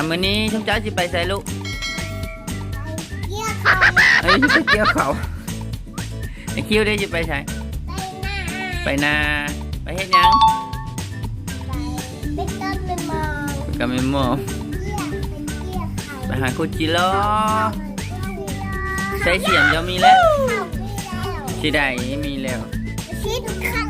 ມື້ນີ້ຊຸມເຈົ້າຊິໄປໃສລູກ? ກ່ຽວເຂົ້າ ເອີຍ ຊິໄປກ່ຽວເຂົ້າ. ໄອ້ຄິວເດ້ ຊິໄປໃສ? ໄປນາ ໄປນາ. ໄປເຮັດຫຍັງ? ໄປ ໄປກັບແມ່ໝໍ້ ກັບແມ່ໝໍ້ ກ່ຽວ ໄປກ່ຽວເຂົ້າ ໄປຫາຂຸດຈີລໍ. ໃສ່ສຽມເຈົ້າມີແລ້ວ? ຊິໄດ້ມີແລ້ວ. ຊິເຂົ້າ